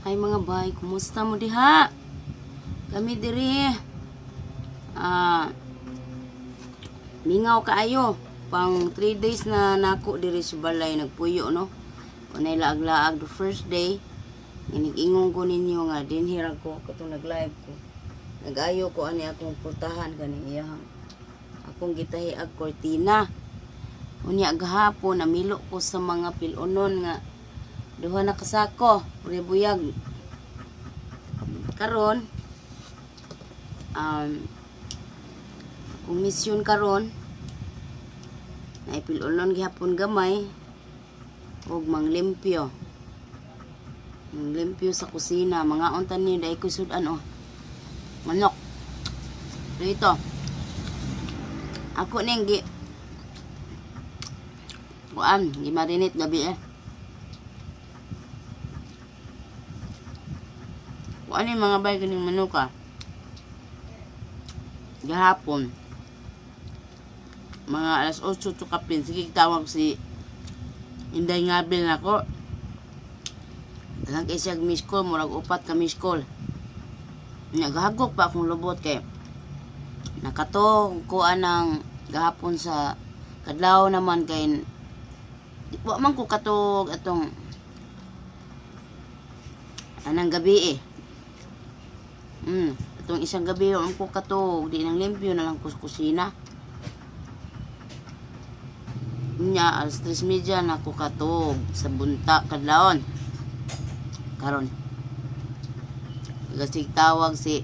Hi mga bay, kumusta mo diha? Kami diri. Ah, mingaw kaayo. Pang 3 days na nako diri sa balay nagpuyo, no. Kunay laag-laag the first day. Inig-ingon ko ninyo nga dinhi ra ko katong nag-live ko. Nag-ayo ko ani akong pultahan kaning iyahang akong gitahi ag kortina. Unya gahapon namilo ko sa mga pilonon nga duha na kasako, buyag. Karon kung misyon karon naipilonon gihapon gamay og manglimpyo. Manglimpyo sa kusina, mga unta ni dai ko sudan oh. Manok. Dito. Ako ning gi kuan, gimarinate gabi eh. Kuan ni mga bay kining manuka. Gahapon mga alas 8 to kapin, sige tawag si Inday Ngabil nako. Lang kay siya miss call, murag upat ka miss call. Nya gahagok pa akong lubot kay nakato ko anang gahapon sa kadlaw naman kay wa man ko katog atong anang gabi eh. Atong isang gabi wa man ko katog, di nang limpyo na lang ko sa kusina. Nya alas 3:30 na ko katog sa bunta kadlawon. Karon. Gasig tawag si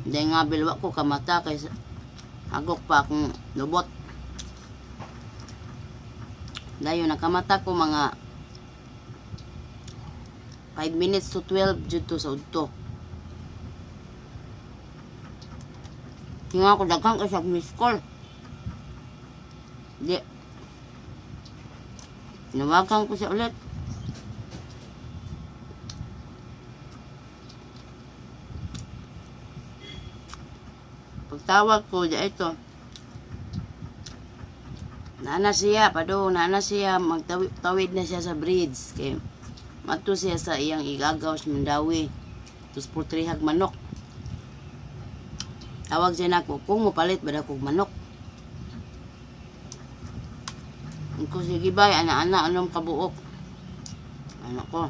Inday Ngabil, wa ko kamata kay hagok pa akong lubot. Dayon nakamata ko mga 5 minutes to 12 dito sa udto. Tinga ko daghan kay sa miss call. Di. Tinawagan ko siya ulit. Pagtawag ko, di ito. Naana siya, pado, naana siya, magtawid na siya sa bridge. Kay, mato siya sa iyang igagaw sa Mandawi. Tapos portrihag manok. Tawag siya nako, kung mopalit ba kog manok? Ko sige bay, ana-ana, anong kabuok? Ano ko?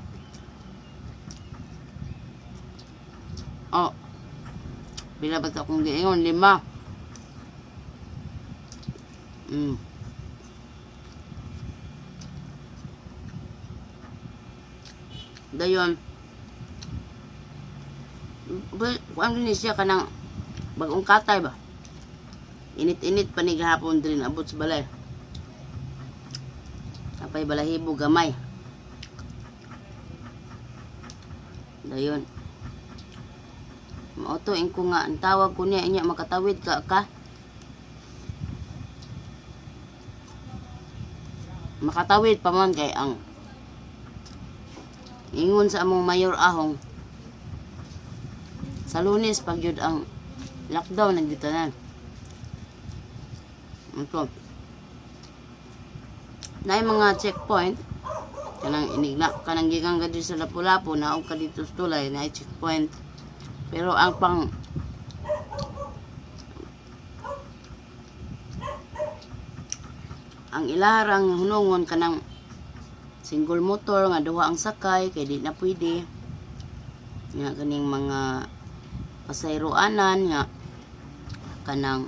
Oh, pila ba akong giingon? 5. Dayon, kuan ni siya kanang bagong katay ba? Init-init pa ni gahapon din abot sa balay. Apay balahibo gamay. Dayon. Mauto ko nga ang tawag ko niya inya makatawid ka ka. Makatawid pa man kay ang ingon sa among mayor ahong sa Lunes pag yun ang lockdown nagditanan. Ito. Na mga checkpoint kanang inigna kanang gikan ka dito sa Lapu-Lapu naog ka dito sa tulay na checkpoint. Pero ang pang ang ilarang hunungon kanang single motor nga duha ang sakay kay di na pwede nga kaning mga pasayroanan nga kanang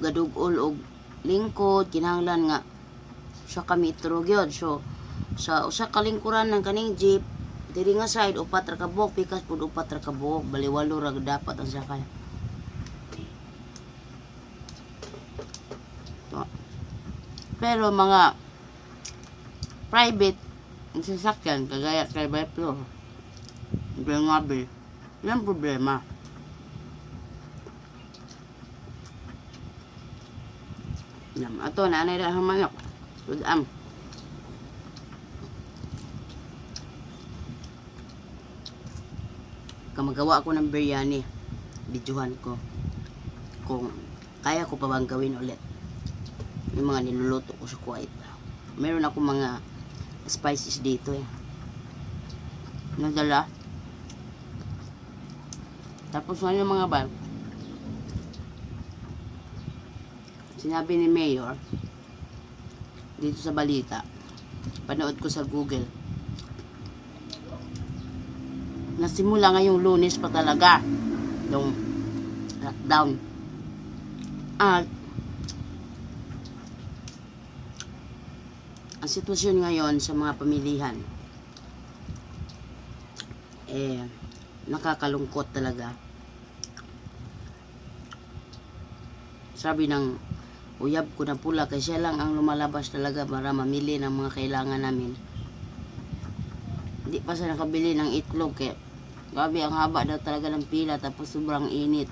gadugol og lingkod kinahanglan nga siya ka metro gyud. So sa usa ka lingkuran ng kaning jeep diri nga side upat ra ka buok, pikas pud upat ra ka buok, bali walo ra dapat ang sakay. So, pero mga private ang sasakyan kagaya kay Bayplo Bengabi, yan problema. Yan, ato na anay ra manok. Sudam. Kamagawa ako ng biryani, videohan ko kung kaya ko pa bang gawin ulit yung mga niluluto ko sa Kuwait. Meron ako mga spices dito eh. Nadala. Tapos ngayon, mga bay, sinabi ni Mayor dito sa balita, panood ko sa Google, nasimula ngayong Lunes pa talaga yung lockdown. At ang sitwasyon ngayon sa mga pamilihan eh nakakalungkot talaga. Sabi ng uyab ko na pula, kasi siya lang ang lumalabas talaga para mamili ng mga kailangan namin. Hindi pa siya nakabili ng itlog kaya grabe ang haba daw talaga ng pila, tapos sobrang init.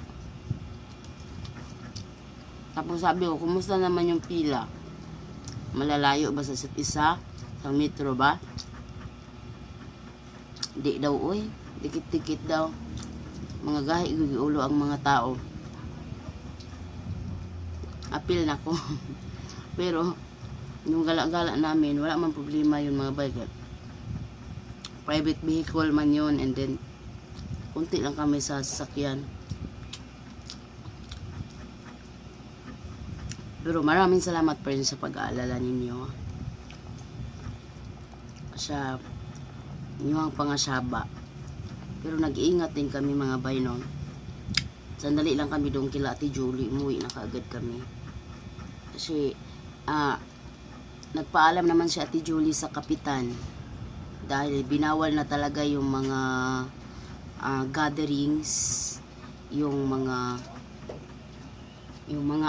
Tapos sabi ko, "Kumusta naman yung pila? Malalayo ba sa isa't isa? Isang metro ba?" Di daw, uy. Dikit-dikit daw. Mga gahi ulo ang mga tao. Apil na ko. Pero yung gala-gala namin, wala man problema yun, mga bay. Private vehicle man yun, and then kunti lang kami sa sasakyan. Pero maraming salamat pa rin sa pag-aalala ninyo sa inyong pangasaba. Pero nag-iingat din kami, mga bay, no? Sandali lang kami doon kila Ate Julie. Umuwi na kaagad kami. Kasi nagpaalam naman si Ate Julie sa kapitan dahil binawal na talaga yung mga gatherings, yung mga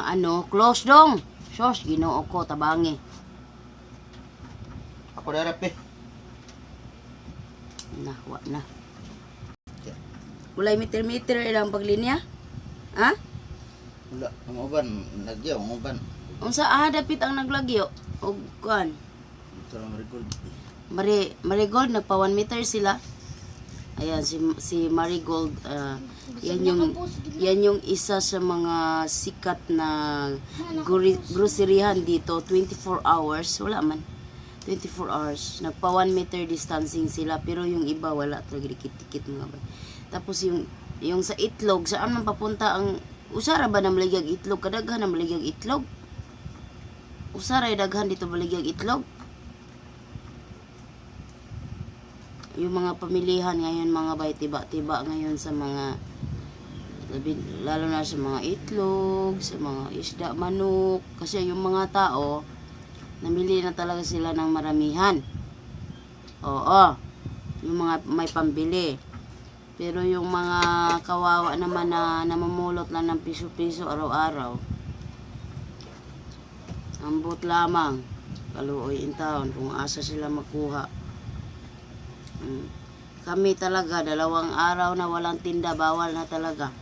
ano, close dong. Sos, Ginoo ko, tabangi. Ako na rap eh. Na, wa na. Walay meter-meter ilang paglinya? Ha? Wala, ang uban, nagyaw, ang uban. Unsa dapit ang naglagyo? Og kuan? Ito lang record. Marigold, nagpa 1 meter sila. Ayan si si Marigold, yan yung isa sa mga sikat na groceryhan dito, 24 hours, wala man. 24 hours. Nagpa 1 meter distancing sila, pero yung iba wala talaga, dikit-dikit, mga ba. Tapos yung sa itlog, saan man papunta ang usara ba na maligyag itlog, kadaghan na maligyag itlog? Usara daghan dito maligyag itlog. Yung mga pamilihan ngayon, mga bay, tiba-tiba ngayon sa mga lalo na sa mga itlog, sa mga isda, manok, kasi yung mga tao namili na talaga sila ng maramihan. Oo, yung mga may pambili. Pero yung mga kawawa naman na namumulot lang ng piso-piso araw-araw, ambot lamang, kaluoy in town kung asa sila makuha. Kami talaga, 2 araw na walang tinda, bawal na talaga.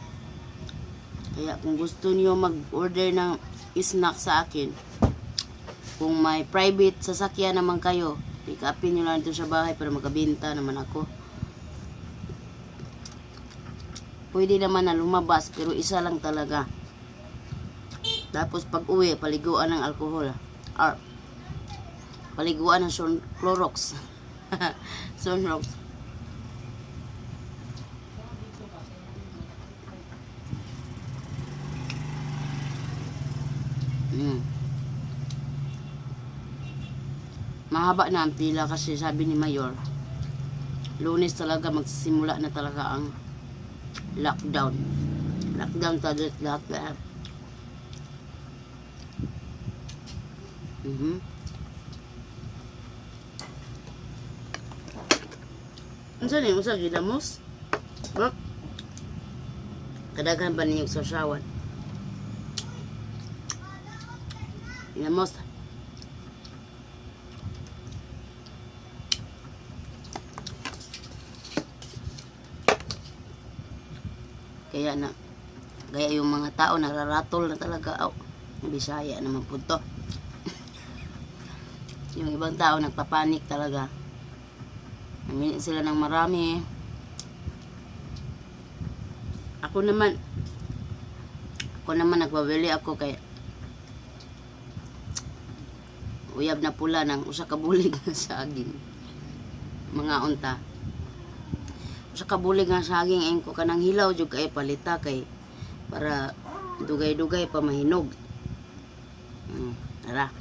Kaya kung gusto niyo mag-order ng snack sa akin, kung may private sasakyan naman kayo, pick upin nyo lang dito sa bahay para magkabenta naman ako. Pwede naman na lumabas, pero isa lang talaga. Tapos pag uwi, paliguan ng alkohol. Or, paliguan ng sun, Clorox. Sunrox. Mahaba na ang pila kasi sabi ni Mayor, Lunes talaga magsisimula na talaga ang lockdown. Lockdown talaga lahat lahat. Unsa ni unsa gilamos? Bak. Kadaghan ba ninyo sa sawan? Gilamos. Kaya na kaya yung mga tao nararatol na talaga. Oh, Bisaya naman po to. Yung ibang tao nagpapanik talaga. Namili sila ng marami. Ako naman nagpabili ako kay uyab na pula ng usa ka bulig na saging. Mga unta. Sa kabulig nga saging ayon ko kanang hilaw jud kay palita kay para dugay-dugay pa mahinog. Tara.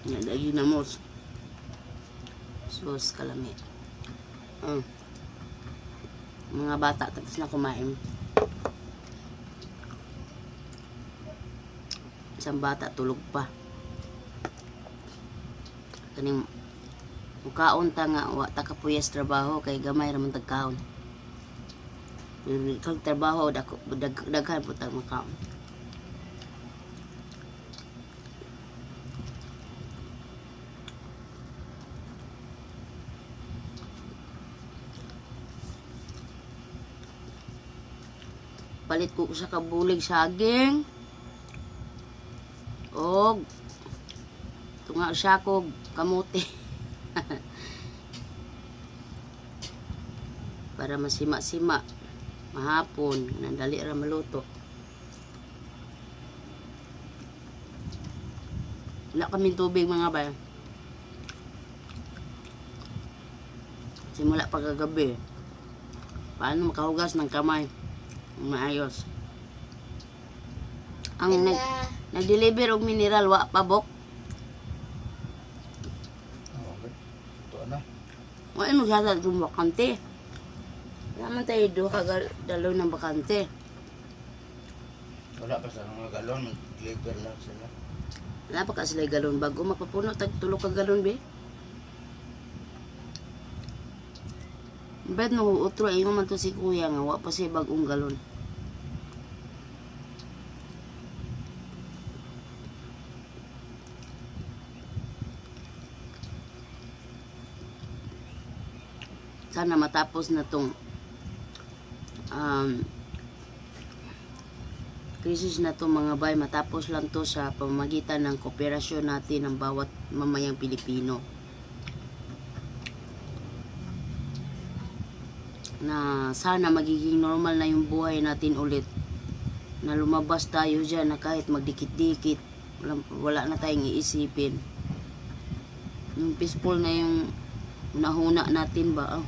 Nga dagi na mo. Sus kalami. Mga bata tapos na kumain. Isang bata tulog pa. Kaning mukaon ta nga wa ta kapuyas trabaho kay gamay ra man tag kaon. Pero kag trabaho dako daghan pud tag makaon. Palit ko sa kabulig saging. Og tunga siya kog kamote. Para masima-sima mahapon nandali ra maluto. Wala kaming tubig, mga bay. Simula pa kagabi. Paano makahugas ng kamay? Maayos. Ang nag-deliver og mineral wa pa bok. Okay. Ito na. Wa mo sa itong bakante. Wala man tayo duha ka dalaw ng bakante. Wala pa sa mga galon, mag-deliver lang sila. Wala pa ka sila galon bago mapapuno tag tulo ka galon be. Bet no utro ingon man to si kuya nga wa pa siya bagong galon. Sana matapos na tong um, krisis na to, mga bay, matapos lang to sa pamamagitan ng kooperasyon natin ng bawat mamayang Pilipino. Na sana magiging normal na yung buhay natin ulit. Na lumabas tayo dyan na kahit magdikit-dikit, wala na tayong iisipin. Yung peaceful na yung nahuna natin ba? Oh.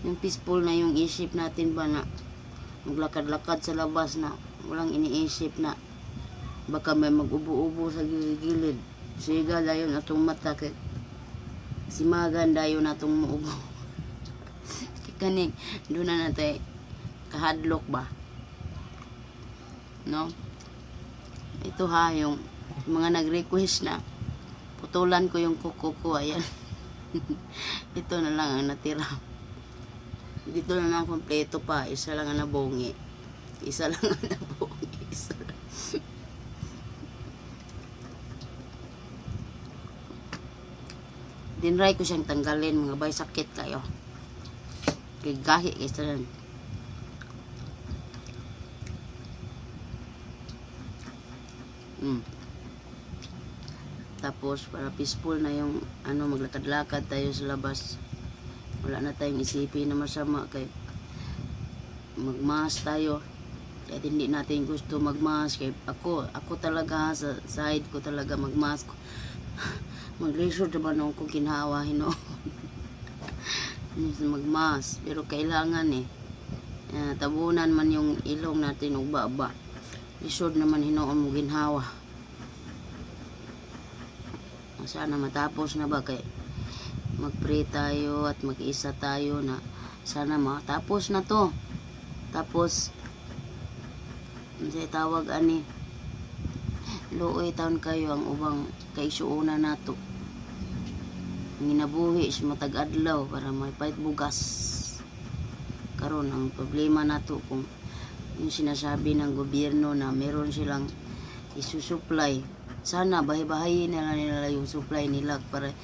Yung peaceful na yung isip natin ba na maglakad-lakad sa labas na walang iniisip na baka may mag-ubo-ubo sa gilid-gilid. Siga dayon atong mata kay simagan dayon atong muubo. Kani doon na natay kahadlok ba? No? Ito ha, yung mga nag-request na putulan ko yung kuko ko, ayan. Ito na lang ang natira. Dito na lang kompleto pa. Isa lang ang nabongi. Isa lang ang nabongi. Isa lang. Dinray ko siyang tanggalin, mga bay, sakit kayo. Kay gahi kay sa. Tapos para peaceful na yung ano, maglakad-lakad tayo sa labas. Wala na tayong isipin na masama kay magmask tayo. Kahit hindi natin gusto magmask kay ako talaga sa side ko talaga magmask. Maglisod naman ako kung kinhawa hinuon. Magmask pero kailangan eh. Tabunan man yung ilong natin og baba. Lisod naman hinuon mo ginhawa. Sana matapos na ba kay magpray tayo at mag-isa tayo na sana matapos na to. Tapos unsay tawag ani, luoy taon kayo ang ubang kaigsuonan nato. Nginabuhi sa matag adlaw para may pait bugas. Karon ang problema nato kung yung sinasabi ng gobyerno na meron silang isusupply, sana bahay-bahayin na lang nila yung supply nila para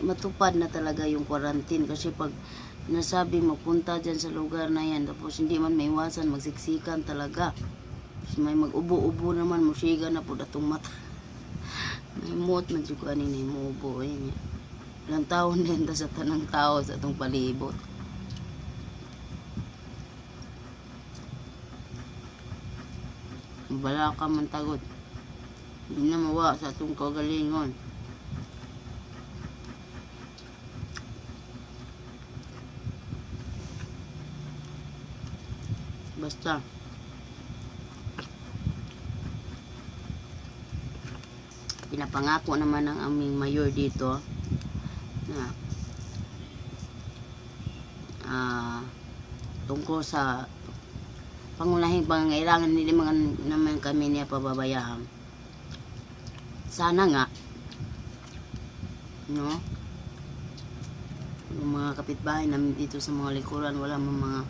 matupad na talaga yung quarantine. Kasi pag nasabi magpunta dyan sa lugar na yan tapos hindi man maiwasan magsiksikan talaga. Tapos may mag-ubo-ubo naman, musiga na po atong mata. May mot man jud ko ani na mubo eh niya. Ilang taon din ta sa tanang tao sa atong palibot. Bala ka man tagod. Hindi na mawa sa atong kagalingon. Basta pinapangako naman ng aming mayor dito na tungkol sa pangunahing pangangailangan, hindi naman kami niya pababayaan. Sana nga, no? Yung mga kapitbahay namin dito sa mga likuran, wala mang mga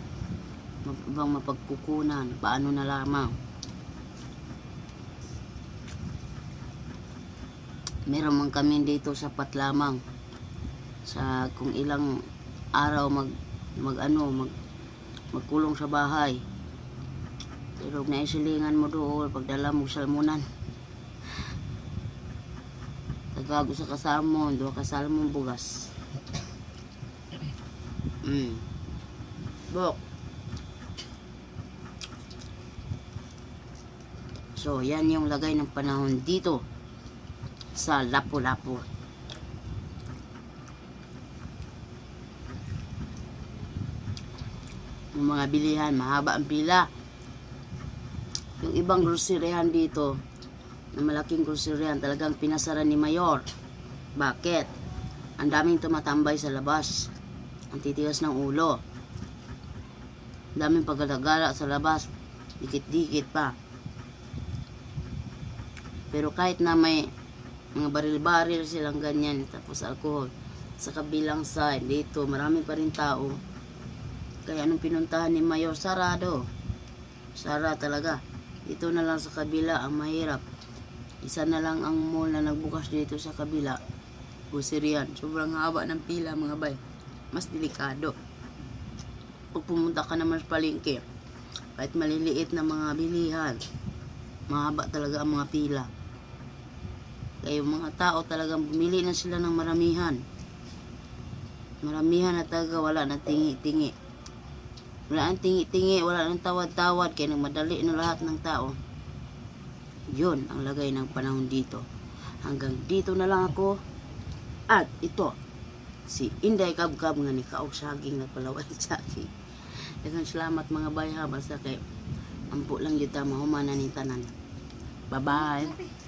ibang mapagkukunan, paano na lamang. Meron man kami dito, sapat lamang sa kung ilang araw mag mag ano mag magkulong sa bahay. Pero kung naisilingan mo doon, pagdala mo salmonan. Tagago sa kasalmon, duha ka salmon bugas. Bok. So, yan yung lagay ng panahon dito sa Lapu-Lapu. Yung mga bilihan, mahaba ang pila. Yung ibang groceryhan dito, na malaking groceryhan, talagang pinasara ni Mayor. Bakit? Ang daming tumatambay sa labas. Ang titigas ng ulo. Ang daming paggalagala sa labas. Dikit-dikit pa. Pero kahit na may mga baril-baril silang ganyan, tapos alcohol, sa kabilang side, dito, marami pa rin tao. Kaya nung pinuntahan ni Mayor, sarado. Sara talaga. Dito na lang sa kabila ang mahirap. Isa na lang ang mall na nagbukas dito sa kabila. Grocery-an. Sobrang haba ng pila, mga bay. Mas delikado. Pag pumunta ka naman sa palengke, kahit maliliit na mga bilihan, mahaba talaga ang mga pila. Kaya yung mga tao, talagang bumili na sila ng maramihan. Maramihan na talaga, wala na tingi-tingi. Wala nang tingi-tingi, wala nang tawad-tawad, kaya nagmadali na lahat ng tao. Yun ang lagay ng panahon dito. Hanggang dito na lang ako. At ito, si Inday Kabkab nga ni kaog saging na palawan saging. Daghang salamat, mga bay, ha, basta kay ampo lang gyud ta mahuman na ni tanan. Bye-bye.